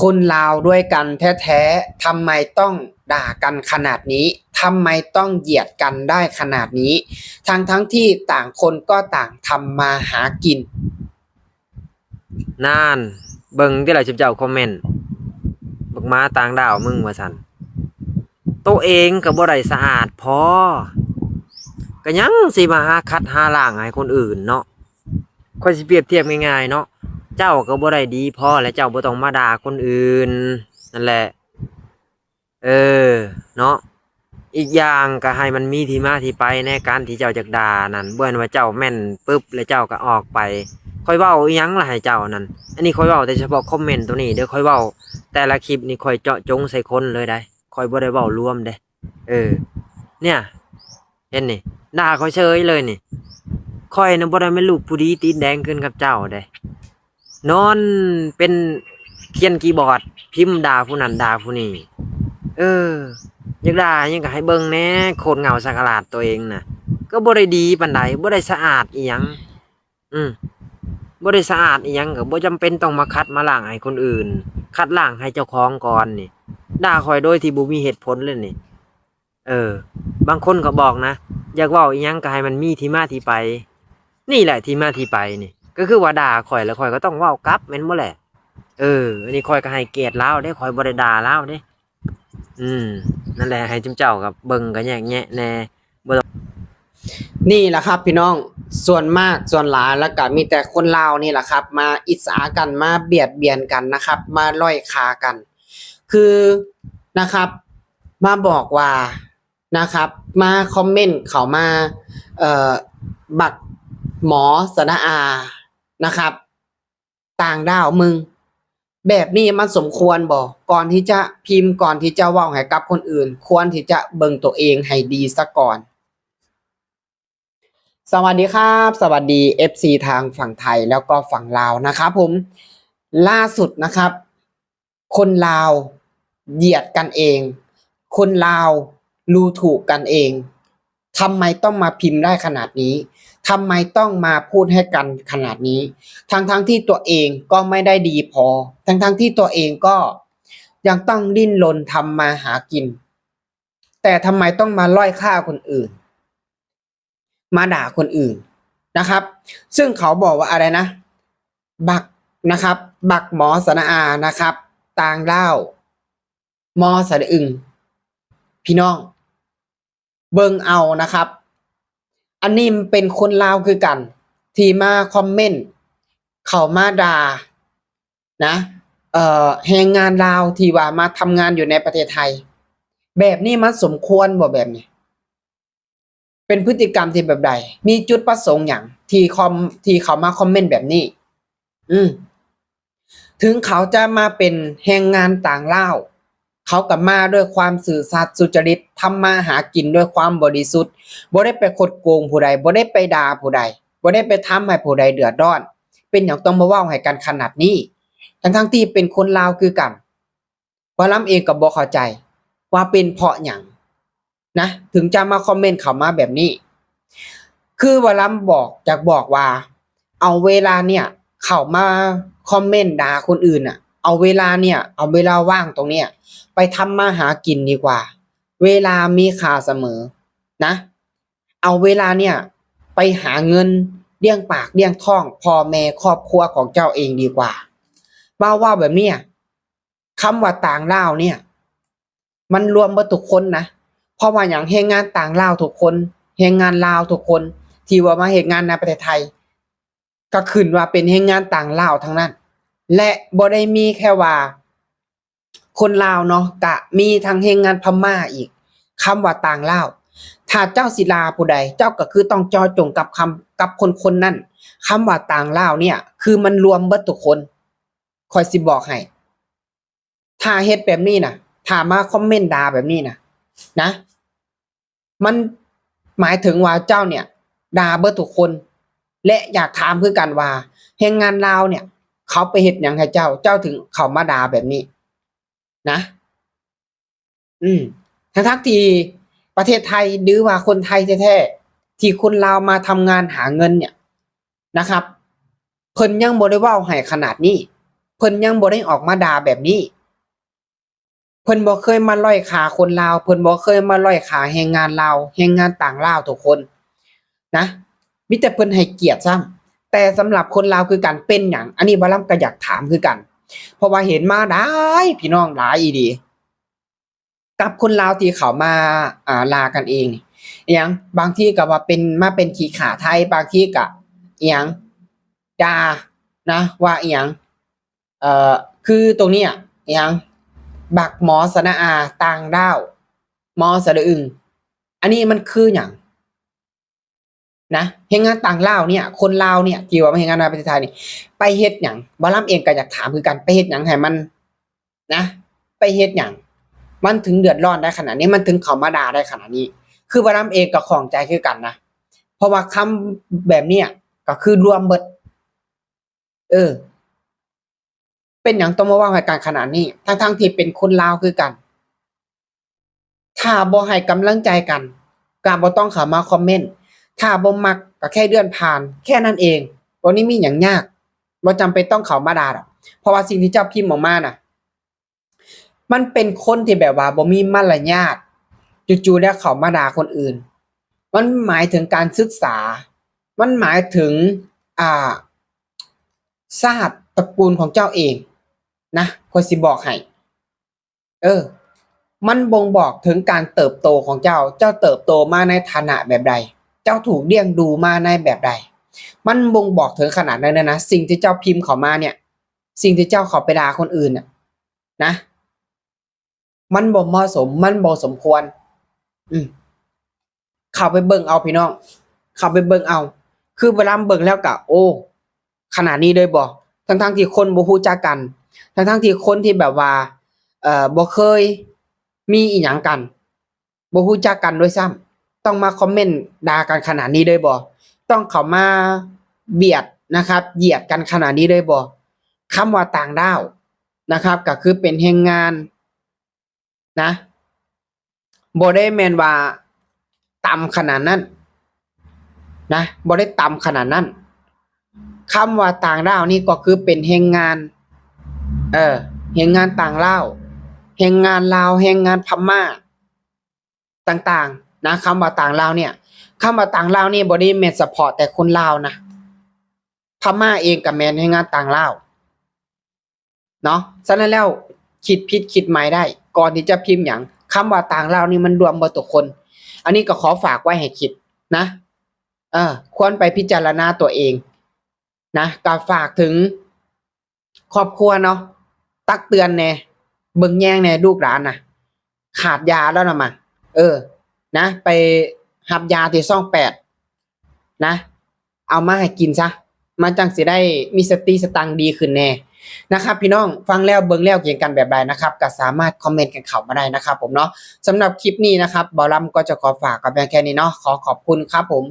ຄົນລາວດ້ວຍກັນແທ້ໆ ທຳໄມຕ້ອງດ່າກັນຂະໜາດນີ້? ທຳໄມຕ້ອງຢຽດກັນໄດ້ຂະໜາດນີ້? ທັງໆທີ່ຕ່າງຄົນກໍຕ່າງທຳມາຫາກິນ. ນັ້ນ ເບິ່ງຕິລະ ຊຸມເຈົ້າຄອມເມັນ ບັກໝາຕ່າງດ້າວມຶງວ່າຊັ້ນ. ໂຕເອງກໍບໍ່ໄດ້ສະອາດພໍ ກໍຍັງຊິມາຫາຂັດຫາລ້າງໃຫ້ຄົນອື່ນເນາະ. ຂ້ອຍຊິປຽບທຽບງ່າຍໆເນາະ, ເຈົ້າກໍບໍ່ໄດ້ດີພໍ ແລະ ເຈົ້າບໍ່ຕ້ອງມາດ່າຄົນອື່ນນັ້ນແຫຼະ. ເອີ ເນາະ, ອີກຢ່າງກໍໃຫ້ມັນມີທີ່ມາທີ່ໄປໃນການທີ່ເຈົ້າຢາກດ່ານັ້ນ, ບໍ່ແມ່ນວ່າເຈົ້າແມ່ນປຶບແລ້ວເຈົ້າກໍອອກໄປ. ຂ້ອຍເວົ້າອີ່ຫຍັງລະໃຫ້ເຈົ້ານັ້ນ? ອັນນີ້ຂ້ອຍເວົ້າແຕ່ສະເພາະຄອມເມັນໂຕນີ້ເດີ້, ຂ້ອຍເວົ້າແຕ່ລະຄລິບນີ້ຂ້ອຍເຈາະຈົງໃສ່ຄົນເລີຍໄດ໋, ຂ້ອຍບໍ່ໄດ້ເວົ້າລວມເດ້. ເອີ ເນຍ ເຫັນນີ້ ດ່າຂ້ອຍເສີຍເລີຍນີ້. ຂ້ອຍນະບໍ່ໄດ້ແມ່ນລູກຜູ້ດີຕີນແດງຄືກັບເຈົ້າເດ້, ນອນເປັນຂຽນຄີບອດ ພິມດ່າຜູ້ນັ້ນດ່າຜູ້ນີ້. ເອີ ຢາກດ່າຫຍັງກໍໃຫ້ເບິ່ງແດ່, ໂຄດເຫງົາສັກກະຫຼາດໂຕເອງນະ ກໍບໍ່ໄດ້ດີປານໃດ, ບໍ່ໄດ້ສະອາດອີ່ຫຍັງ. ອືມ ບໍ່ໄດ້ສະອາດອີ່ຫຍັງ ກໍບໍ່ຈຳເປັນຕ້ອງມາຂັດມາລ້າງໃຫ້ຄົນອື່ນ, ຂັດລ້າງໃຫ້ເຈົ້າຂອງກ່ອນນີ້. ດ່າຂ້ອຍໂດຍທີ່ບໍ່ມີເຫດຜົນເລີຍນີ້. ເອີ ບາງຄົນກໍບອກນະ, ຢາກເວົ້າອີ່ຫຍັງກໍໃຫ້ມັນມີທີ່ມາທີ່ໄປ. ນີ້ແຫຼະທີ່ມາທີ່ໄປນີ້, ກໍຄືວ່າດ່າຂ້ອຍ ແລ້ວຂ້ອຍກໍຕ້ອງເວົ້າກັບ ແມ່ນບໍ່ແຫຼະ? ເອີ ອັນນີ້ຂ້ອຍກໍໃຫ້ກຽດລາວເດ້, ຂ້ອຍບໍ່ໄດ້ດ່າລາວເດ້. ອືມ ນັ້ນແຫຼະ, ໃຫ້ຈຸມເຈົ້າກັບເບິ່ງກັບແຍກແຍະແດ່. ບໍ່ຕ້ອງ ນີ້ລະຄັບພີ່ນ້ອງ, ສ່ວນມາກສ່ວນຫຼາຍແລ້ວກະມີແຕ່ຄົນລາວນີ້ລະຄັບ ມາອິດສາກັນ, ມາບຽດບຽນກັນນະຄັບ, ມາດ້ອຍຄ່າກັນ. ຄືນະຄັບ ມາບອກວ່ານະຄັບ ມາຄອມເມັນເຂົ້າມາ ເອີ ບັກໝໍສະນະອານະຄັບ ຕ່າງດ້າວມຶງ. ແບບນີ້ມັນສົມຄວນບໍ່? ກ່ອນທີ່ຈະພິມ, ກ່ອນທີ່ຈະເວົ້າໃຫ້ກັບຄົນອື່ນ, ຄວນທີ່ຈະເບິ່ງໂຕເອງໃຫ້ດີສາກ່ອນ. ສະຫວັດດີຄັບ, ສະຫວັດດີເອັຟຊີທາງຝັ່ງໄທ ແລ້ວກໍຝັ່ງລາວນະຄັບຜົມ. ລ່າສຸດນະຄັບ ຄົນລາວຢຽດກັນເອງ, ຄົນລາວດູຖູກກັນເອງ. ທຳໄມຕ້ອງມາພິມໄດ້ຂະໜາດນີ້? ທຳໄມຕ້ອງມາພູດໃຫ້ກັນຂະໜາດນີ້? ທັງໆທີ່ຕົວເອງກໍໄມ່ໄດ້ດີພໍ, ທັງໆທີ່ຕົວເອງກໍຍັງຕ້ອງດີ້ນລົນທຳມາຫາກິນ, ແຕ່ທຳໄມຕ້ອງມາດ້ອຍຄ່າຄົນອື່ນ, ມາດ່າຄົນອື່ນນະຄັບ. ຊຶ່ງເຂົາບອກວ່າອະໄລນະ ບັກນະຄັບ ບັກໝໍສະນະອານະຄັບ ຕ່າງດ້າວ ມໍສະລະອຶງ. ພີ່ນ້ອງ ເບິ່ງເອົານະຄັບ, ອັນນີ້ມັນເປັນຄົນລາວຄືກັນ ທີ່ມາຄອມເມັນເຂົ້າມາດ່ານະ ເອີ ແຮງງານລາວທີ່ວ່າມາທຳງານຢູ່ໃນປະເທດໄທ. ແບບນີ້ມັນສົມຄວນບໍ່? ແບບນີ້ເປັນພຶດຕິກຳທີ່ແບບໃດ? ມີຈຸດປະສົງຫຍັງທີ່ຄອມ ທີ່ເຂົາມາຄອມເມັນແບບນີ້? ອືມ ເຖິງເຂົາຈະມາເປັນແຮງງານຕ່າງດ້າວ, ເຂົາກໍມາດ້ວຍຄວາມຊື່ສັດສຸຈະລິດ, ທຳມາຫາກິນດ້ວຍຄວາມບໍລິສຸດ, ບໍ່ໄດ້ໄປຄົດໂກງຜູ້ໃດ, ບໍ່ໄດ້ໄປດ່າຜູ້ໃດ, ບໍ່ໄດ້ໄປທຳໃຫ້ຜູ້ໃດເດືອດຮ້ອນ. ເປັນຫຍັງຕ້ອງມາເວົ້າໃຫ້ກັນຂະໜາດນີ້? ທັງໆທີ່ເປັນຄົນລາວຄືກັນ. ວາລຳເອງກໍບໍ່ເຂົ້າໃຈວ່າເປັນເພາະຫຍັງນະ ເຖິງຈະມາຄອມເມັນເຂົ້າມາແບບນີ້. ຄືວາລຳບອກ ຢາກບອກວ່າ ເອົາເວລາເນີ້ຍເຂົ້າມາຄອມເມັນດ່າຄົນອື່ນນະ, ເອົາເວລາເນີ້ຍ ເອົາເວລາວ່າງຕົງເນີ້ຍໄປທຳມາຫາກິນດີກວ່າ. ເວລາມີຄ່າສະເໝີນະ, ເອົາເວລາເນີ້ຍໄປຫາເງິນລ້ຽງປາກລ້ຽງທ້ອງພໍ່ແມ່ຄອບຄົວຂອງເຈົ້າເອງດີກວ່າ. ເວົ້າ ເວົ້າແບບເນີ້ຍ ຄຳວ່າຕ່າງດ້າວເນີ້ຍ ມັນລວມເບິດທຸກຄົນນະ. ເພາະວ່າຫຍັງ? ແຮງງານຕ່າງດ້າວທຸກຄົນ, ແຮງງານລາວທຸກຄົນທີ່ວ່າມາເຮັດງານໃນປະເທດໄທ ກໍຂຶ້ນວ່າເປັນແຮງງານຕ່າງດ້າວທັງນັ້ນ ແລະ ບໍ່ໄດ້ມີແຄ່ວ່າຄົນລາວເນາະ, ກະມີທັງແຮງງານພະມ້າອີກ. ຄຳວ່າຕ່າງດ້າວ ຖ້າເຈົ້າຊິດ່າຜູ້ໃດ ເຈົ້າກໍຄືຕ້ອງເຈາະຈົງກັບຄຳ ກັບຄົນໆນັ້ນ. ຄຳວ່າຕ່າງດ້າວເນີ້ຍ ຄືມັນລວມເບິດທຸກຄົນ. ຂ້ອຍຊິບອກໃຫ້ ຖ້າເຮັດແບບນີ້ນະ, ຖ້າມາຄອມເມັນດ່າແບບນີ້ນະ, ນະ, ມັນໝາຍເຖິງວ່າເຈົ້າເນີ້ຍດ່າເບິດທຸກຄົນ. ແລະ ຢາກຖາມຄືກັນວ່າ ແຮງງານລາວເນີ້ຍ ເຂົາໄປເຮັດຫຍັງໃຫ້ເຈົ້າ, ເຈົ້າເຖິງເຂົ້າມາດ່າແບບນີ້ນະ? ອືມ ທັງໆທີ່ປະເທດໄທ ຫຼືວ່າຄົນໄທແທ້ໆ ທີ່ຄົນລາວມາທຳງານຫາເງິນເນີ້ຍນະຄັບ ເພິ່ນຍັງບໍ່ໄດ້ເວົ້າໃຫ້ຂະໜາດນີ້. ເພິ່ນຍັງບໍ່ໄດ້ອອກມາດ່າແບບນີ້. ເພິ່ນບໍ່ເຄີຍມາລ້ອຍຄ່າຄົນລາວ, ເພິ່ນບໍ່ເຄີຍມາລ້ອຍຄ່າແຮງງານລາວ, ແຮງງານຕ່າງດ້າວທຸກຄົນນະ, ມີແຕ່ເພິ່ນໃຫ້ກຽດຊ້ຳ. ແຕ່ສຳລັບຄົນລາວຄືກັນເປັນຫຍັງ? ອັນນີ້ບ່າວລຳກໍຢາກຖາມຄືກັນ, ເພາະວ່າເຫັນມາຫຼາຍ ພີ່ນ້ອງ, ຫຼາຍອີ່ຫຼີ ກັບຄົນລາວທີ່ເຂົ້າມາ ອ່າ ລາກັນເອງນີ້ ອີຫຍັງ ບາງທີກໍວ່າເປັນ ມາເປັນຂີ້ຂ້າໄທ, ບາງທີກໍ ອີຫຍັງ ດ່ານະ ວ່າ ອີຫຍັງ ເອີ ຄືຕົງເນີ້ຍ ອີຫຍັງ ບັກໝໍສະນະອາ ຕ່າງດ້າວ ໝໍສະລະອຶງ ອັນນີ້ມັນຄືຫຍັງນະ? ແຮງງານຕ່າງດ້າວເນີ້ຍ ຄົນລາວເນີ້ຍ ທີ່ວ່າມາເຮັດງານໃນປະເທດໄທນີ້ ໄປເຮັດຫຍັງ? ບ່າວລຳເອງກໍຢາກຖາມຄືກັນ ໄປເຮັດຫຍັງໃຫ້ມັນນະ? ໄປເຮັດຫຍັງມັນເຖິງເດືອດຮ້ອນໄດ້ຂະໜາດນີ້? ມັນເຖິງເຂົ້າມາດ່າໄດ້ຂະໜາດນີ້? ຄືບ່າວລຳເອງກໍຂ້ອງໃຈຄືກັນນະ ເພາະວ່າຄຳແບບເນີ້ຍກໍຄືລວມເບິດ. ເອີ ເປັນຫຍັງຕ້ອງມາເວົ້າໃຫ້ກັນຂະໜາດນີ້ ທັງໆທີ່ເປັນຄົນລາວຄືກັນ? ຖ້າບໍ່ໃຫ້ກຳລັງໃຈກັນ ກໍບໍ່ຕ້ອງເຂົ້າມາຄອມເມັນ, ຖ້າບໍ່ມັກກໍແຄ່ເລື່ອນຜ່ານ ແຄ່ນັ້ນເອງ. ບໍ່ໄດ້ມີຫຍັງຍາກ, ບໍ່ຈຳເປັນຕ້ອງເຂົ້າມາດ່າດອກ ເພາະວ່າສິ່ງທີ່ເຈົ້າພິມອອກມານະ ມັນເປັນຄົນທີ່ແບບວ່າບໍ່ມີມາລະຍາດ, ຢູ່ໆແລ້ວເຂົ້າມາດ່າຄົນອື່ນ. ມັນໝາຍເຖິງການສຶກສາ, ມັນໝາຍເຖິງ ອ່າ ຊາດຕະກູນຂອງເຈົ້າເອງນະ, ຂ້ອຍຊິບອກໃຫ້. ເອີ ມັນບົ່ງບອກເຖິງການເຕີບໂຕຂອງເຈົ້າ, ເຈົ້າເຕີບໂຕມາໃນຖານະແບບໃດ? ເຈົ້າຖືກລ້ຽງດູມາໃນແບບໃດ? ມັນບົ່ງບອກເຖິງຂະໜາດນັ້ນເລີຍນະ, ສິ່ງທີ່ເຈົ້າພິມເຂົ້າມາເນີ້ຍ, ສິ່ງທີ່ເຈົ້າເຂົ້າໄປດ່າຄົນອື່ນນະ ນະ ມັນບໍ່ເໝາະສົມ, ມັນບໍ່ສົມຄວນ. ອືມ ເຂົ້າໄປເບິ່ງເອົາພີ່ນ້ອງ, ເຂົ້າໄປເບິ່ງເອົາ. ຄືເວລາເບິ່ງແລ້ວກະ ໂອ້ ຂະໜາດນີ້ເລີຍບໍ່? ທັງໆທີ່ຄົນບໍ່ຮູ້ຈັກກັນ, ທັງໆທີ່ຄົນທີ່ແບບວ່າ ເອີ ບໍ່ເຄີຍມີອີ່ຫຍັງກັນ, ບໍ່ຮູ້ຈັກກັນດ້ວຍຊ້ຳ, ຕ້ອງມາຄອມເມັນດ່າກັນຂະໜາດນີ້ເລີຍບໍ່? ຕ້ອງເຂົ້າມາບຽດນະຄັບ, ຢຽດກັນຂະໜາດນີ້ເລີຍບໍ່? ຄຳວ່າຕ່າງດ້າວນະຄັບ ກໍຄືເປັນແຮງງານນະ, ບໍ່ໄດ້ແມ່ນວ່າຕ່ຳຂະໜາດນັ້ນນະ, ບໍ່ໄດ້ຕ່ຳຂະໜາດນັ້ນ. ຄຳວ່າຕ່າງດ້າວນີ້ກໍຄືເປັນແຮງງານ, ເອີ ແຮງງານຕ່າງດ້າວ, ແຮງງານລາວ, ແຮງງານພະມ້າ ຕ່າງໆນະ. ຄຳວ່າຕ່າງດ້າວເນີ້ຍ, ຄຳວ່າຕ່າງດ້າວນີ້ບໍ່ໄດ້ແມ່ນສະເພາະແຕ່ຄົນລາວນະ, ພະມ້າເອງກໍແມ່ນແຮງງານຕ່າງດ້າວເນາະ. ສະນັ້ນແລ້ວ ຄິດຜິດຄິດໃໝ່ໄດ້ ກ່ອນທີ່ຈະພິມຫຍັງ. ຄຳວ່າຕ່າງດ້າວນີ້ມັນລວມເບິດທຸກຄົນ. ອັນນີ້ກໍຂໍຝາກໄວ້ໃຫ້ຄິດນະ, ເອີ ຄວນໄປພິຈາລະນາຕົວເອງນະ. ກໍຝາກເຖິງ ຄອບຄົວເນາະ, ຕັກເຕືອນແດ່, ເບິ່ງແຍງແດ່ ລູກຫຼານນະ, ຂາດຢາແລ້ວນະມັງ. ເອີ ນະ, ໄປຮັບຢາທີ່ຊ່ອງແປດນະ, ເອົາມາໃຫ້ກິນຊະ, ມັນຈັ່ງຊິໄດ້ມີສະຕິສະຕັງດີຂຶ້ນແດ່ນະຄັບ. ພີ່ນ້ອງຟັງແລ້ວເບິ່ງແລ້ວເຫັນກັນແບບໃດນະຄັບ, ກໍສາມາດຄອມເມັນກັນເຂົ້າມາໄດ້ນະຄັບຜົມເນາະ. ສຳລັບຄລິບນີ້ນະຄັບ ບ່າວລຳກໍຈະຂໍຝາກກັນພຽງແຄ່ນີ້ເນາະ. ຂໍຂອບຄຸນຄັບຜົມ.